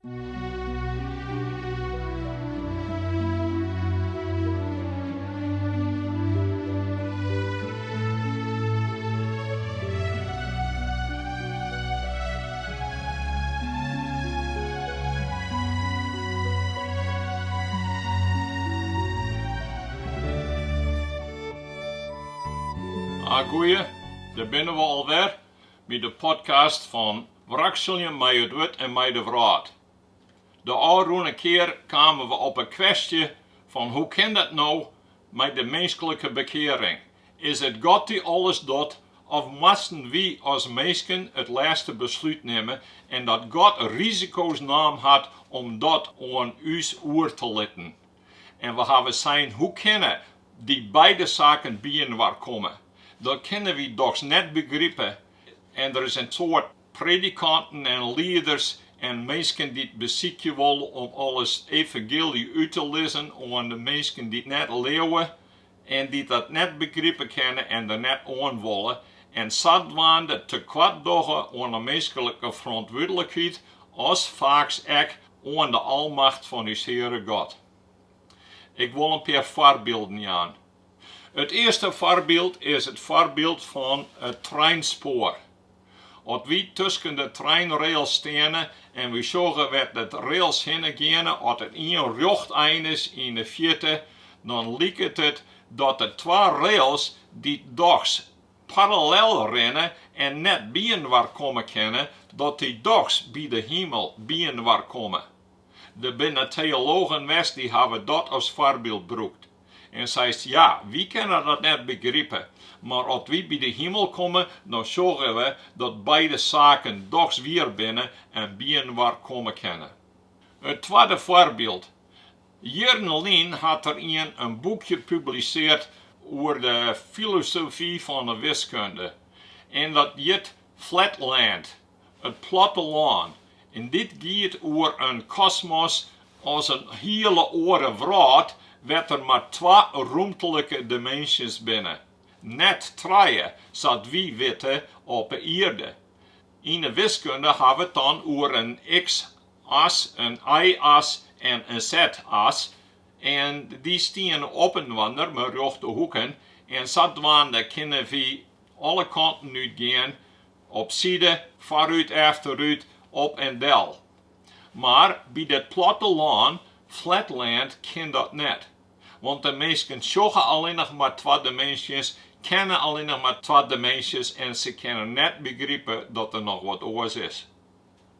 Ah goeie, dêr binne we alwer by de podcast fan Wrakseljen mei it Wurd en mei de Wrâld. De ôfrûne kear kamen we op 'e kwestje fan hoe kin dat no mei de minsklike bekearing? Is it God dy't alles docht of moasten wy as minsken it lêste beslút nimme en dat God risiko's naam hat om dat oan ús oer te litten? En we hawwe sein hoe kinne dy beide saken byinoar komme? Dat kinne wy dochs net begripe en der is in soad Predikanten en lieders en minsken dy't besykje wolle om alles evangeelje út te lizzen oan de minsken dy't net leauwe en dy't dat net begripe kinne en der net oan wolle en sadwaande tekoart dogge oan de minsklike ferantwurdlikheid as faaks ek oan de almacht fan ús Heare God. Ik wol in pear foarbylden jaan. It earste foarbyld is it foarbyld fan it treinspoar. As wy tusken de treinrails steane en wy sjogge wêr't de rails hinne geane, as it ien rjocht ein is yn de fierte, dan liket it dat de twa rails dy't dochs parallel rinne en net byinoar komme kinne, dat dy dochs by de himel byinoar komme. Der binne teologen west dy hawwe dat as foarbyld brûkt. En seist, ja, wy kinne dat net begripe, mar as wy by de himel komme, dan sjogge we dat beide saken dochs wier binne en byinoar komme kinne. It twadde foarbyld. Jierren lyn hat der ien in boekje publiseard oer de filosofy fan 'e wiskunde en dat hjit Flatland. It plattelân, en dit giet oer in kosmos as in hiele oare wrâld wêr't der mar twa rûmtelike diminsjes binne, net trije sa't wy witte op 'e ierde. Yn 'e wiskunde ha we it dan oer in x-as, in y-as en in z-as en dy steane opinoar mei rjochte hoeken en sadwaande kinne wy alle kanten út gean Op side, foarút, efterút, op en del. Mar by dit plattelân, flatland, kin dat net. Want de minsken sjogge allinnich mar twa diminsjes, kenne allinnich mar twa diminsjes en se kinne net begripe dat der noch wat oars is.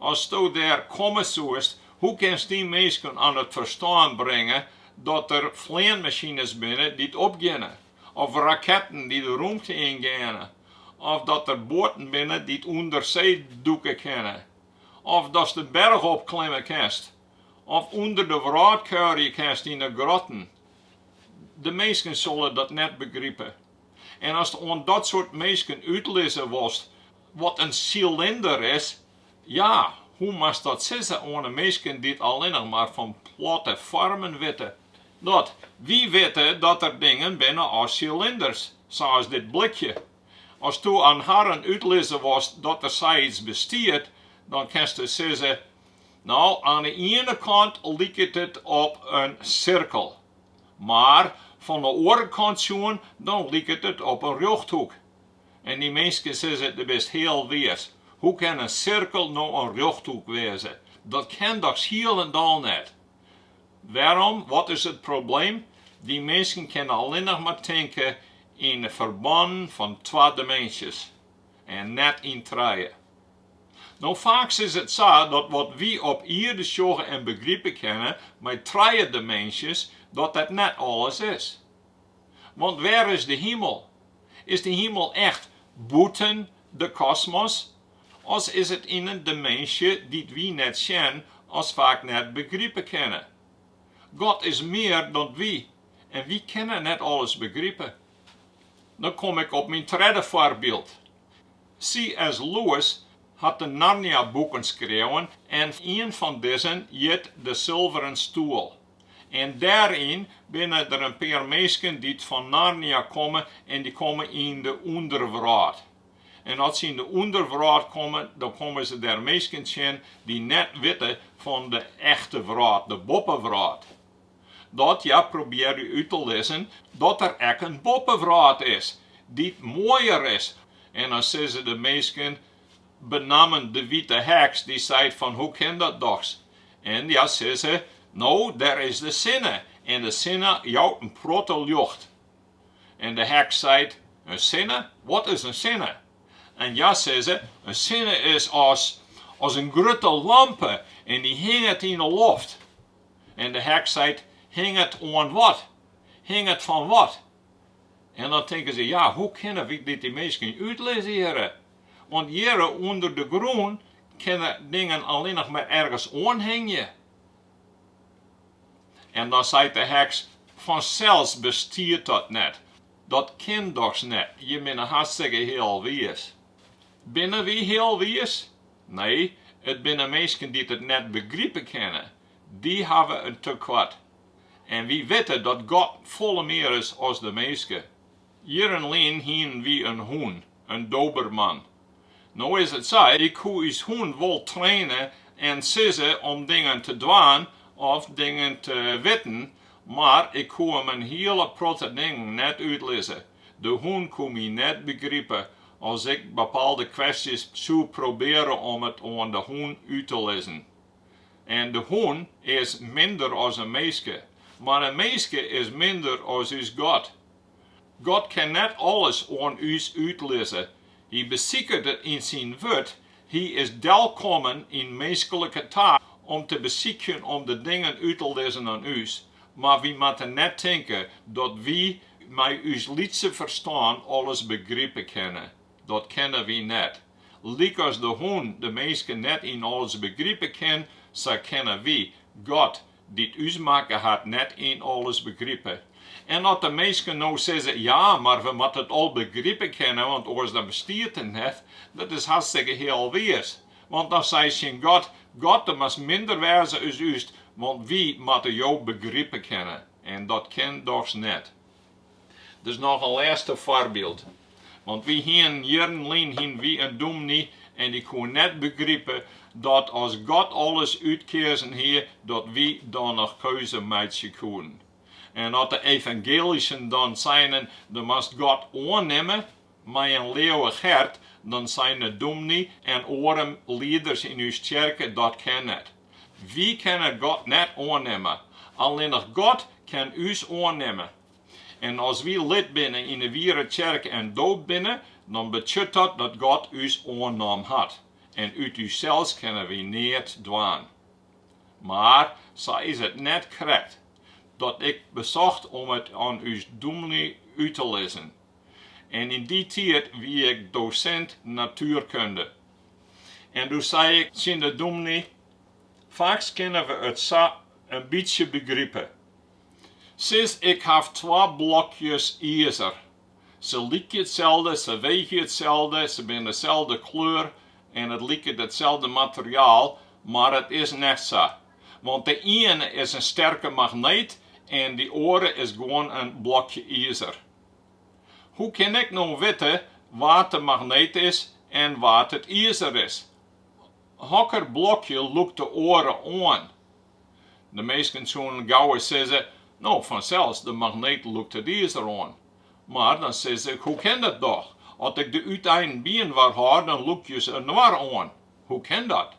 Asto dêr komme soest, hoe kinst dy minsken oan it ferstân bringe dat der fleanmasines binne dy't opgeane, of raketten dy't de rûmte yngeane, of dat der boaten binne dy't ûnder see dûke kinne, of datst de berch opklimme kinst, of ûnder de wrâld kuierje kinst yn 'e grotten? De minsken sille dat net begripe. En ast oan dat soart minsken útlizze wolst wat in silinder is, ja, hoe moatst dat sizze oan de minsken dy't allinnich mar fan platte foarmen witte? Dat, wy witte dat der dingen binne as silinders, sa as dit blikje. Asto oan harren útlizze wolst dat der sayts bestiet, dan kinsto sizze, No, oan de iene kant liket it op in sirkel, mar fan de oare kant sjoen, dan liket it op in rjochthoek. En dy minsken sizze, do bist healwiis, hoe kin in sirkel no in rjochthoek wêze? Dat kin dochs hielendal net? Wêrom, wat is it probleem? Dy minsken kinne allinnich mar tinke yn de ferbannen fan twa diminsjes en net yn trije. No faaks is it sa dat wat wy op ierde sjogge en begripe kinne mei trije diminsjes, dat dat net alles is. Want wêr is de himel? Is de himel echt bûten de kosmos? As is it yn in diminsje dy't wy net sjen as faak net begripe kinne? God is mear dan wy en wy kinne net alles begripe. Dan kom ik op myn tredde foarbyld. C.S. Lewis hat de Narnia-boeken skreaun en ien fan dizzen hjit De Silveren Stoel. En dêryn binne der in pear minsken dy't fan Narnia komme en dy komme yn de ûnderwrâld. En as se yn de ûnderwrâld komme, dan komme se dêr minsken tsjin dy't net witte fan de echte wrâld, de boppewrâld. Dat hja probearje út te lizzen dat der ek in boppewrâld is, dy't moaier is. En dan sizze de minsken, benammen de wite heks, dy seit fan hoe kin dat dochs? En hja sizze, no, dêr is de sinne en de sinne jout in protte ljocht. En de heks seit, in sinne? Wat is in sinne? En hja sizze, in sinne is as, as in grutte lampe en dy hinget yn 'e loft. En de heks seit, hinget oan wat? Hinget fan wat? En dan tinke se, ja, hoe kinne wy dit dy minsken útlizze hjirre? Want hjirre ûnder de grûn kinne dingen allinnich mar ergens oanhingje. En dan seit de heks, fansels bestiet dat net. Dat kin dochs net, jim binne hartstikke healwiis. Binne wy healwiis? Nee, it binne minsken dy't it net begripe kinne. Dy hawwe in tekoart. En wy witte dat God folle mear is as de minske. Jierren lyn hienen wy in hûn, in doberman. No is it sa, ik koe ús hûn wol traine en sizze om dingen te dwaan of dingen te witten, mar ik koe him in hiele protte dingen net útlizze. De hûn koe my net begripe as ik bepaalde kwestjes soe probeare om it oan de hûn út te lizzen. En de hûn is minder as in minske, mar in minske is minder as ús God. God kin net alles oan ús útlizze. Hy besiket it yn syn Wurd, hy is delkommen yn minsklike taal om te besykjen om de dingen út te lizzen oan ús, mar wy moatte net tinke dat wy mei ús lytse ferstân alles begripe kinne. Dat kinne wy net. Lykas de hûn de minske net yn alles begripe kin, sa kinne wy God, dy't ús makke hat, net yn alles begripe. En as de minsken no sizze, ja, mar we moatte it al begripe kinne, want oars dan bestiet it net, dat is hartstikke healwiis. Want dan seist tsjin God, God, do moatst minder wêze as ús, want wy moatte jo begripe kinne. En dat kin dochs net. Dus noch in lêste foarbyld. Want wy hienen jierren lyn hienen wy in dûmny en dy koe net begripe dat as God alles útkeazen hie, dat wy dan noch keuze meitsje koenen. En at de evangelyschen dan seinen, do moatst God oannimme mei in leauwich hert, dan seine dûmny en oare lieders yn ús tsjerke dat kin net. Wy kinne God net oannimme. Allinnich God kin ús oannimme. En as wy lid binne yn de wiere tsjerke en doopt binne, dan betsjut dat dat God ús oannommen hat. En út ússels kinne wy neat dwaan. Mar sa is it net krekt dat ik besocht om it oan ús dûmny út te lizzen. En yn dy tiid wie ik dosint natuerkunde. En doe sei ik tsjin de dûmny, Faaks kinne we it sa in bytsje begripe. Sis ik haw twa blokjes izer. Se lykje itselde, se weegje itselde, se binne deselde kleur en it liket itselde materiaal, mar it is net sa. Want de iene is in sterke magneet en dy oare is gewoan in blokje izer. Hoe kin ik no witte wa't de magneet is en wa't it izer is? Hokker blokje lûkt de oare oan? De minsken soenen gauris sizze, No, fansels, de magneet lûkt it izer oan. Mar dan sis ik, hoe kin dat doch? At ik de úteinen byinoar hâld, dan lûkje se inoar oan. Hoe kin dat?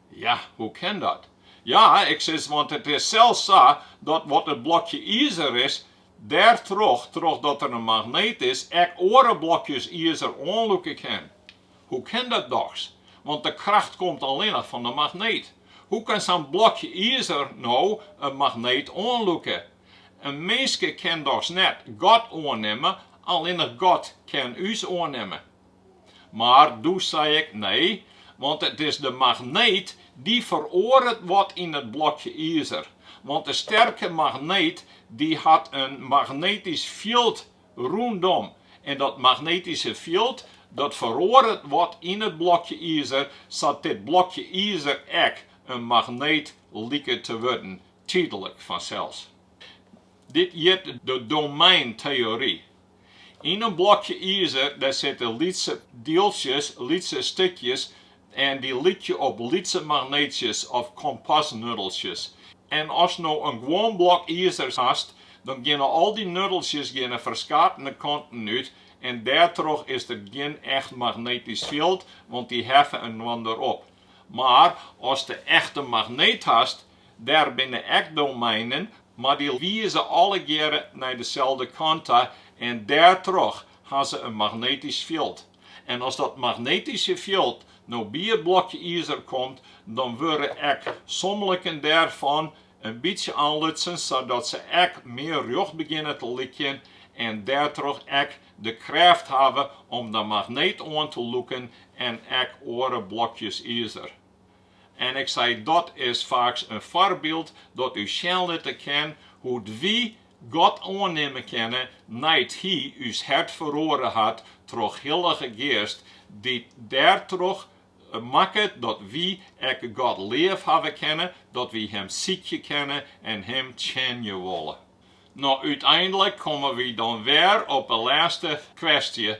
Ja, hoe kin dat? Ja, ik sis, want it is sels sa dat wat it blokje izer is, dêrtroch, trochdat er in magneet is, ek oare blokjes izer oanlûke kin. Hoe kin dat dochs? Want de kracht komt allinnich fan de magneet. Hoe kin sa'n blokje izer no in magneet oanlûke? In minske kin dochs net God oannimme, allinnich God kin ús oannimme. Mar doe sei ik nee, want it is de magneet dy feroaret wat yn it blokje izer. Want de sterke magneet dy hat in magnetysk fjild rûndom en dat magnetyske fjild dat feroaret wat yn it blokje izer sa't dit blokje izer ek in magneet liket te wurden, tydlik fansels. Dit hjit de domeinteory. Yn in blokje izer dêr sitte lytse dieltsjes, lytse stikjes en dy lykje op lytse magneetsjes of kompasnuddeltsjes. En ast no in gewoan blok izer hast, dan geane al dy nuddeltsjes geane ferskatene kanten út en dêrtroch is der gjin echt magnetysk fjild, want dy heffe inoander op. Mar ast de echte magneet hast, dêr binne ek domeinen, mar dy wize allegearre nei deselde kant ta en dêrtroch ha se in magnetysk fjild. En as dat magnetyske fjild no by it blokje izer komt, dan wurde ek somliken dêrfan in bytsje oanlutsen sadat se ek mear rjocht begjinne te lykjen en dêrtroch ek de krêft hawwe om de magneet oan te lûken en ek oare blokjes izer. En ik sei dat is faaks in foarbyld dat ús sjen litte kin hoe't wy God oannimme kinne nei't Hy ús hert feroare hat troch Hillige Geast dy't dêrtroch makket dat wy ek God leaf hawwe kinne, dat wy Him sykje kinne en Him tsjinje wolle. No, úteinlik komme wy dan wer op de lêste kwestje,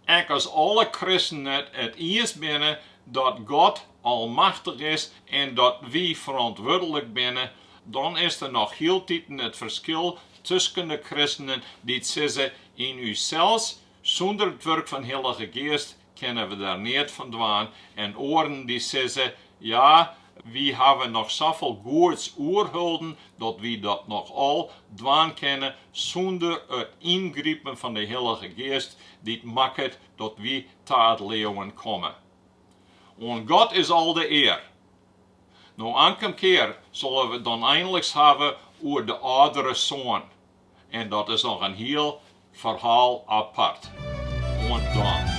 ek as alle kristenen it iens binne dat God almachtich is en dat wy ferantwurdlik binne, dan is der noch hieltiten it ferskil tusken de kristenen dy't sizze, yn ússels, sûnder it wurk fan Hillige Geast, kinne we der neat fan dwaan en oaren dy sizze, ja, wy hawwe noch safolle goeds oerholden dat wy dat noch al dwaan kinne sûnder it yngripen fan de Hillige Geast dy't makket dat wy ta it leauwen komme. Oan God is al de ear. No ankom kear sille we it dan einliks hawwe oer de âldere soan. En dat is noch in hiel ferhaal apart. Oant dan.